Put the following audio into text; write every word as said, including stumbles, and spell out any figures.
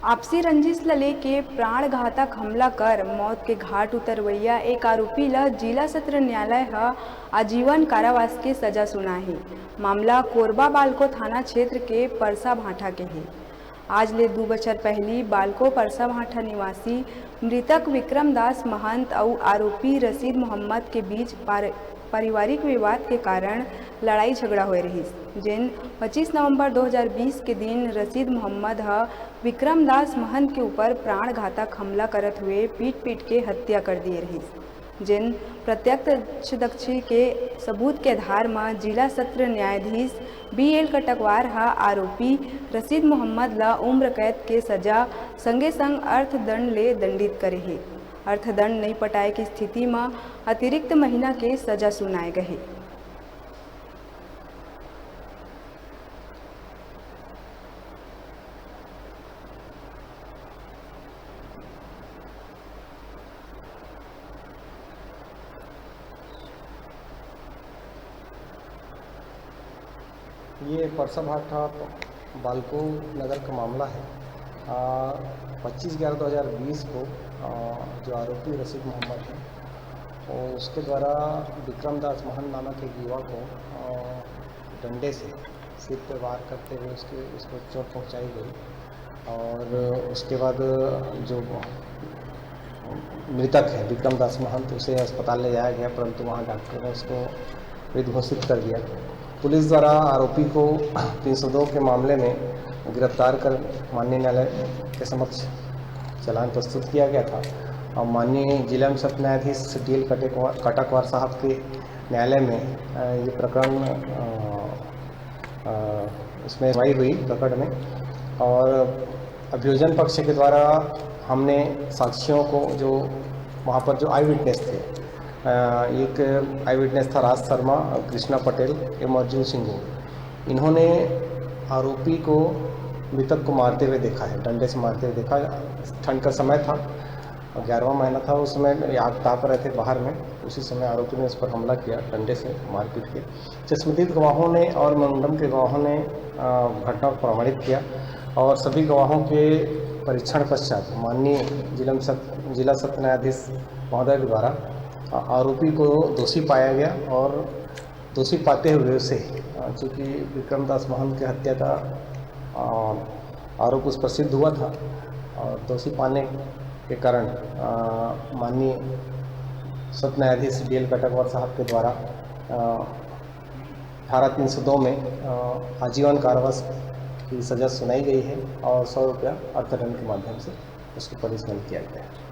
आपसी रंजिश ल लेके प्राण घातक हमला कर मौत के घाट उतरवइया एक आरोपी ल जिला सत्र न्यायालय ह आजीवन कारावास के सजा सुनाए हे। मामला कोरबा बालको थाना क्षेत्र के परसा भाठा के हे। आज ले दू बछर पहिली बालको परसा भाठा निवासी मृतक विक्रम दास महंत अउ आरोपी रशीद मोहम्मद के बीच पार-, पारिवारिक विवाद के कारण लड़ाई झगड़ा होए रहिस, जेन पच्चीस नवंबर दो हज़ार बीस के दिन रशीद मोहम्मद ह विक्रम दास महंत के ऊपर प्राण घातक हमला करत हुए पीट-पीट के हत्या कर दिए रहिस, जेन प्रत्यक्षदर्शी के सबूत के आधार म जिला सत्र न्यायाधीश बी एल कटकवार ह आरोपी रशीद मोहम्मद ल उम्र कैद के सजा संगे संग अर्थदंड ले दंडित करे हे। अर्थदंड नइ पटाए के स्थिति म अतिरिक्त महीना के सजा सुनाए गए हे। ये परसा भाठा बालको नगर का मामला है। आ, पच्चीस ग्यारह दो हज़ार बीस को, आ, जो आरोपी रशीद मोहम्मद है, वो उसके द्वारा विक्रम दास महंत नामक एक युवा को, आ, डंडे से सिर पे वार करते हुए उसके, उसको चोट पहुंचाई गई और उसके बाद जो मृतक है विक्रम दास महंत, उसे अस्पताल ले जाया गया, परंतु वहाँ डॉक्टर ने उसको मृत घोषित कर दिया। पुलिस द्वारा आरोपी को तीन सौ दो के मामले में गिरफ्तार कर माननीय न्यायालय के समक्ष चालान प्रस्तुत किया गया था और माननीय जिला सत्र न्यायाधीश डी एल कटकवार कटकवार साहब के न्यायालय में, अ, ये प्रकरण, अ, अ, इसमें सुनवाई हुई प्रकरण में और अभियोजन पक्ष के द्वारा हमने साक्षियों को, जो वहाँ पर जो आई विटनेस थे, अ, एक आई विटनेस था राज शर्मा, कृष्णा पटेल एवं अर्जुन सिंह, इन्होंने आरोपी को, मृतक को मारते हुए देखा है, डंडे से मारते हुए देखा। ठंड का समय था, ग्यारहवाँ महीना था, उस समय आग ताप रहे थे बाहर में। उसी समय आरोपी ने उस पर हमला किया डंडे से, मारपीट के। चश्मदीद गवाहों ने और मेमोरेंडम के गवाहों ने, अ, घटना को प्रमाणित किया और सभी गवाहों के परीक्षण पश्चात माननीय जिला सत-, जिला सत्र न्यायाधीश महोदय के द्वारा, अ, आरोपी को दोषी पाया गया और दोषी पाते हुए उसे, अ, चूँकि विक्रम दास महंत की हत्या का, अ, आरोप उस पर सिद्ध हुआ था और दोषी पाने के कारण, अ, माननीय सत्र न्यायाधीश डी एल कटकवार साहब के द्वारा, अ, धारा तीन सौ दो में, अ, आजीवन कारावास की सजा सुनाई गई है और सौ रुपया अर्थदंड के माध्यम से उसको पनिशमेंट किया गया है।